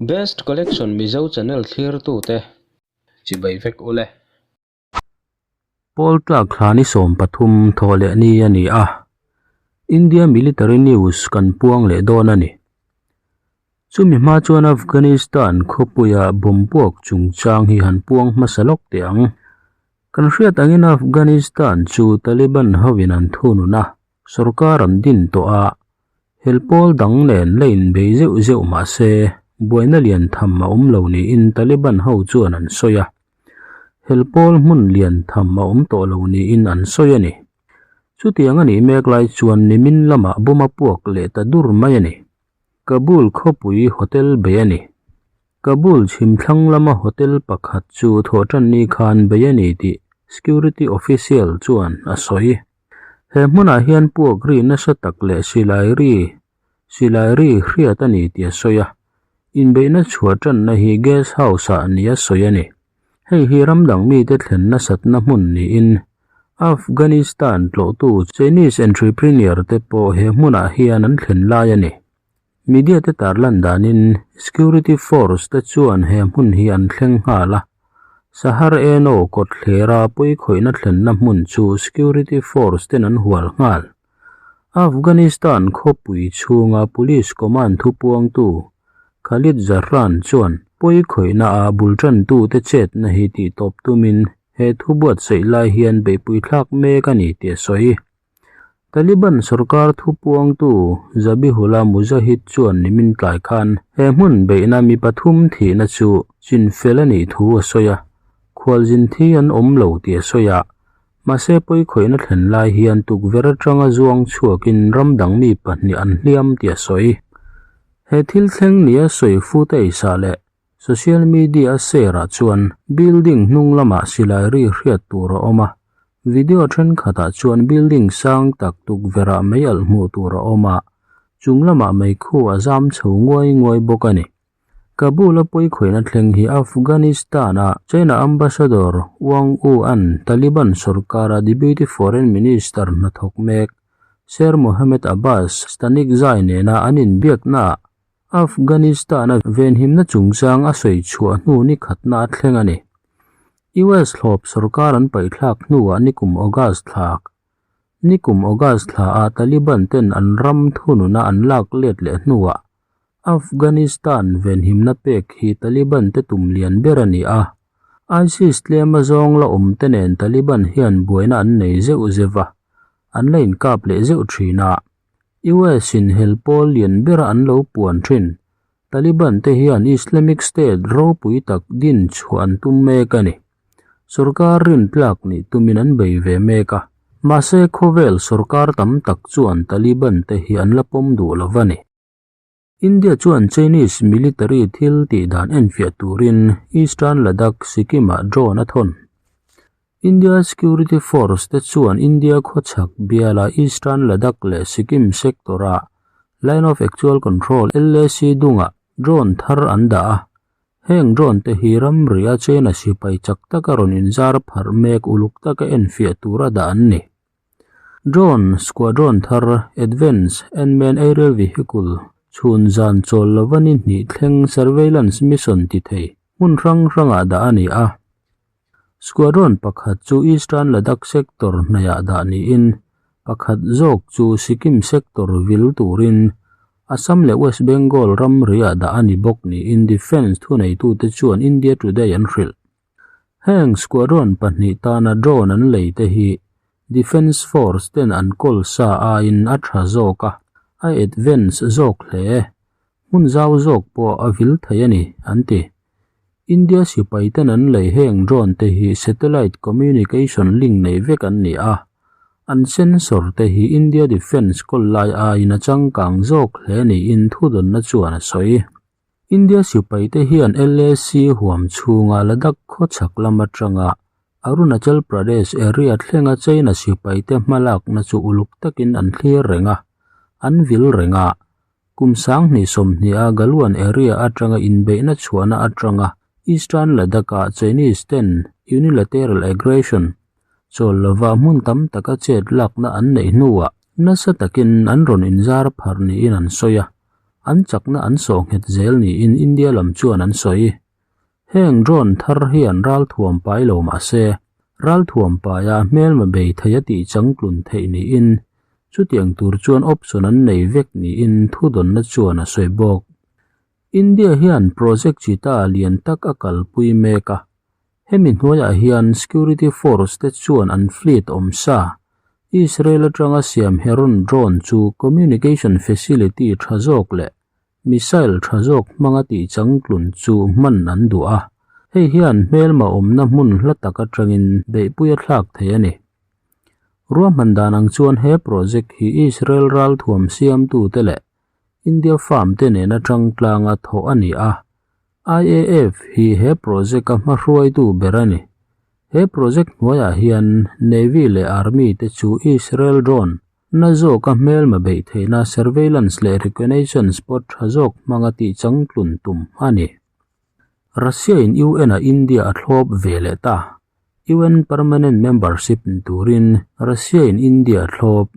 Best Collection Mizo channel thlirtute chibai vek ule. Pawl tlak thla ni 13 thawh leh ni a ni a, India Military News kan puang leh dawn a ni. Chumi hma chuan Afghanistan khawpuia bomb puak chungchang hi han puang hmasa lawk teh ang. Kan hriat angin Afghanistan chu Taliban hovin an thunun a, sorkar an din tawh a, Hel pawl dang nen la inbei zeuh zeuh mah se, buaina lian tham a awm lo niin Taliban ho chuan an sawi a. Hel pawl hmun lian tham a awm tawh lo niin an sawi a ni. Chutiang a nih mek lai chuan nimin lamah bomb a puak leh ta dur mai a ni. Kabul khawpui hotel bei a ni. Kabul chhimthlang lama hotel pakhat chu thawhtanni khan bei a ni tih security official chuan a sawi. He hmunah hian puak ri nasa tak leh silai ri silai ri hriat a ni tih a sawi a, inbeihna chhuah tanna hi guest house ah nia sawi a ni. Hei hi ram dang mite thlen nasatna hmun niin Afghanistan tlawhtu Chinese entrepreneur te pawh he hmunah hian an thlen lai a ni. Media te tarlan danin security force te chuan he hmun hi an thleng nghal a, Sahar Eno kawt thlera pawikhawihna thlenna hmun chu security force ten an hual nghal. Afghanistan khawpui chhunga police command thupuangtu Khalid Zahran chuan pawikhawihna a bul tantute chetna hi tihtawp tumin he thu buatsaih lai hian beihpui thlak mek a ni tih a sawi. Taliban sorkar thupuangtu Zabihullah Mujahid chuan nimin tlai khan he hmun beihna mi pathum thihna chu chinfel a nih thu a sawi a, khualzin thi an awm lo tih a sawi a. Mahse pawikhawihna thlen lai hian tukverh atanga zuang chhuakin ram dang mi pahnih an hliam tih a sawi. He thil thleng nia sawi footage ah leh Social media a share ah chuan building hnung lamah silai ri hriat tur a awm a, video thenkhatah chuan building sang tak tukverh ah mei alh hmuh tur a awm a, chung lamah meikhu a zam chho nguai nguai bawk a ni. Kabul a pawikhawihna thleng hi Afghanistan a China Ambassador Wang Wu an Taliban sorkara Deputy Foreign Minister hnathawk mek Sher Mohammed Abbas Stanikzai nena an inbiaknaah Afghanistan-a venhimna chungchang a sawi chhuah hnu ni khatna a thleng a ni. US hlawp sorkar an paihthlak hnuah nikum August thlak Nikum August thlaah Taliban ten an ram thununa an lak let leh hnuah Afghanistan venhimna pek hi Taliban te tum lian ber a ni a. ISIS tlema zawng la awm te nen Taliban hian buaina an nei zeuh zeuh a, an la inkap leh zeuh thin a. US in hel pawl lian bera an lo puan thin. Taliban te hian Islamic State ropui tak din chhuah an tum mek a ni. Sorkar rin tlak nih tumin an bei ve mek a. Mahse khawvel sorkar tam tak chuan Taliban te hi an la pawm duh lo va ni. India chuan Chinese military thil tih dan enfiah turin Eastern Ladakh, Sikkim-ah drone a thawn. India Security Force te chuan India khawchhak biala Eastern Ladakh leh Sikkim sector-a Line of Actual Control, LAC, dungah drone thar an dah a. Heng drone te hi ramria China sipai chak taka rawn inzar pharh mek uluk taka enfiah tura dah an ni. Drone squadron thar Advanced Unmanned Aerial Vehicle chhun zan chawl lova ni hnih thleng surveillance mission ti thei hmun hrang hrangah dah a ni a. Squadron pakhat chu Eastern Ladakh sector hnaihah dah niin pakhat zawk chu Sikkim sector vil turin Assam leh West Bengal ramriah dah a ni bawk niin Defence thuneitute chuan India Today an hrilh. Heng squadron pahnih tana drone an lei te hi Defence Force ten an kawl sa aiin a tha zawk a, a advance zawk hle. Hmun zau zawk pawh a vil thei a ni, an ti. India sipai ten an lei heng drone te hi satellite communication link nei vek an ni a, an sensor te hi India Defence kawl lai aiin a changkang zawk hle niin thudawnna chuan a sawi. India sipaite hian LAC huam chhunga Ladakh khawchhak lam atanga Arunachal Pradesh area thlenga China sipaite hmalakna chu uluk takin an thlir reng a, an vil reng a. Kum sanghnih sawmhniha Galwan area atanga inbeihna chhuahna atanga Eastern Ladakh-ah Chinese ten unilateral aggression chawl lova hmun tam taka chet lakna an neih hnuah nasa takin an rawn inzar pharh niin an sawi a. An chakna an sawh nghet zel niin India lam chuan an sawi. Heng drone thar hian ralthuam pai lo mah se, ralthuam paia hmelma bei thei a tih changtlun theih niin chutiang tur chuan option an nei vek niin thudawnna chuan a sawi bawk. India hian project Cheetah lian tak a kalpui mek a, hemi hnuaiah hian security force te chuan an fleet awm sa Israel atanga siam Heron drone chu communication facility tha zawk leh Missile tha zawk hmanga tih changtlun chu hman an duh a, hei hian hmelma awmna hmun hla tak atangin beihpui a thlak thei a ni. Ruahman dan ang chuan he project hi Israel ralthuam siamtute leh India firm te nena tangtlanga thawh a ni a, IAF hi he project a hmahruaitu ber a ni. He project hnuaiah hian Navy leh Army te chu Israel drone Na zawka hmelma beih theihna surveillance leh reconnaissance pawh tha zawk hmanga tih changtlun tum a ni. Russia in UN ah India a thlawp ve leh ta. UN permanent membership ni turin Russia in India a thlawp.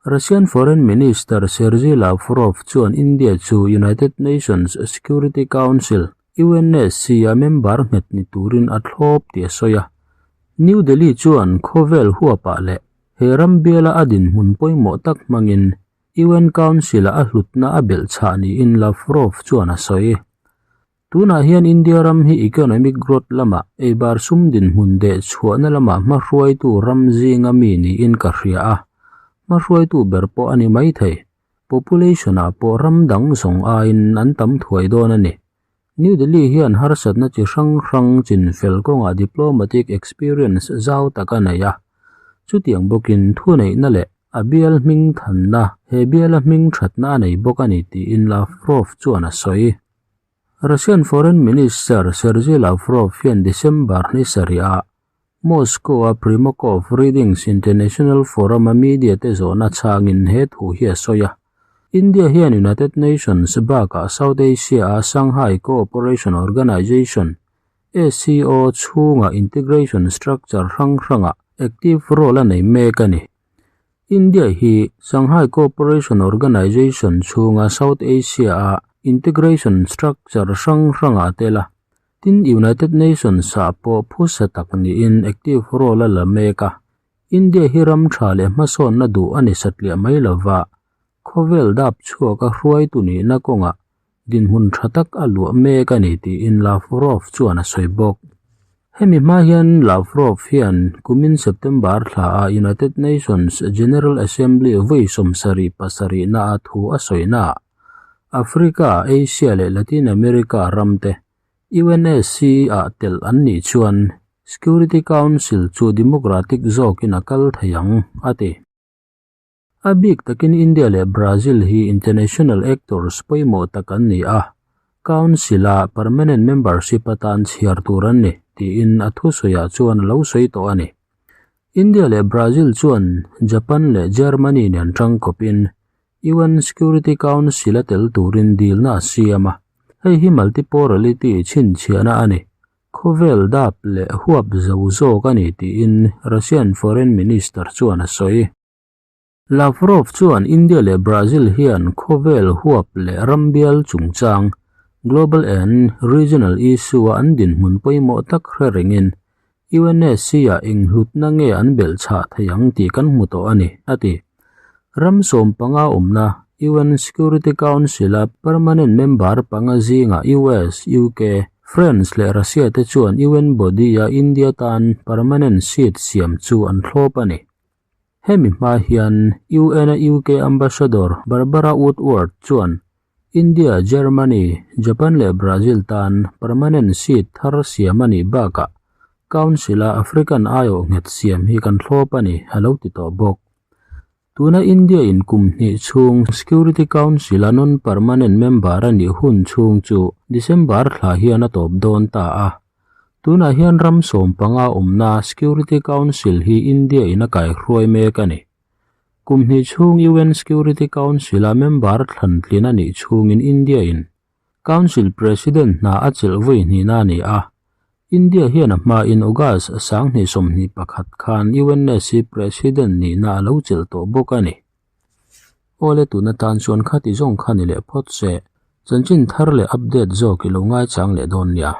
Russian Foreign Minister Sergei Lavrov chuan India chu United Nations Security Council, UNSC, a member nghet ni turin a thlawp tih a sawi a. New Delhi chuan khawvel huapah leh He ram biala a dinhmun pawimawh tak hmangin UN Council-ah a hlutna a belh chhah niin Lavrov chuan a sawi. Tunah hian India ram hi economic growth lamah eibar sum dinhmun deh chhuahna lamah hmahruaitu ram zinga mi niin ka hria a, hmahruaitu ber pawh a ni maithei. Population-ah pawh ram dang zawng aiin an tam thuai dawn a ni. New Delhi hian harsatna chi hrang hrang chinfel kawngah diplomatic experience zau tak a nei a. Chutiang bawkin thuneihna leh a bial hming thanna he biala hming thatna a nei bawk a ni tiin Lavrov chuan a sawi. Russian Foreign Minister Sergei Lavrov hian December ni sarih ah Moscow-a Primakov Readings International Forum-a media te zawhna chhangin he thu hi a sawi a. India hian United Nations bakah South Asia-a Shanghai Cooperation Organization, SCO, chhunga integration structure hrang hrangah active role a nei mek a ni. India hi Shanghai Cooperation Organization chhunga South Asia-a integration structure hrang hrangah a tel a. Tin, United Nations ah pawh phusa tak niin active role a la mek a. India hi ram tha leh hmasawnna duh a ni satliah mai lova, khawvel dap chhuak a hruaitu nihna kawngah dinhmun tha tak a luah mek a ni tiin Lavrov chuan a sawi bawk. Hemi hma hian Lavrov hian kumin September thla ah United Nations General Assembly vawi 77 na a thu a sawina ah Africa, Asia leh Latin America ramte UNSC-ah telh an nih chuan Security Council chu democratic zawkin a kal thei ang, a ti. A bik takin India leh Brazil hi international actors pawimawh tak an ni a, Council-a permanent membership atan chhiar tur an ni, tiin a thusawiah chuan a lo sawi tawh a ni. India leh Brazil chuan Japan leh Germany nen tangkawpin UN Security Council a tel turin dilna a siam a, hei hi multipolarity chhinchhiahna a ni. Khawvel dap leh huap zo zawk a ni tiin Russian Foreign Minister chuan a sawi. Lavrov chuan India leh Brazil hian khawvel huap leh ram bial chungchang, global and regional issue-a an dinhmun pawimawh tak hre rengin UNSC-ah eng hlutna nge an belh chhah thei ang tih kan hmu tawh a ni, a ti. Ram 15 awmna UN Security Council-a permanent member panga zingah US, UK, France leh Russia te chuan UN body-a India tan permanent seat siam chu an thlawp a ni. Hemi hma hian UN-a UK Ambassador Barbara Woodward chuan India, Germany, Japan leh Brazil tan permanent seat thar siam a nih bakah Council-a African aiawh nghet siam hi kan thlawp a ni, a lo ti tawh bawk. Tuna India in kum hnih chhung Security Council-a non-permanent member a nih hun chhung chu December thla hian a tawp dawn ta a. Tunah hian ram 15 awmna Security Council hi India in a kaihruai mek a ni. Kum hnih chhung UN Security Council-a member thlan tlin a nih chhungin India-in Council President hna a chelh vawi hnihna a ni a. India hian a hmain August 2021 khan UNSC President nihna a lo chelh tawh bawk a ni. Awle tun atan chuan khati zawng kha ni leh phawt se, chanchin thar leh update zawk i lo ngaichang leh dawn nia.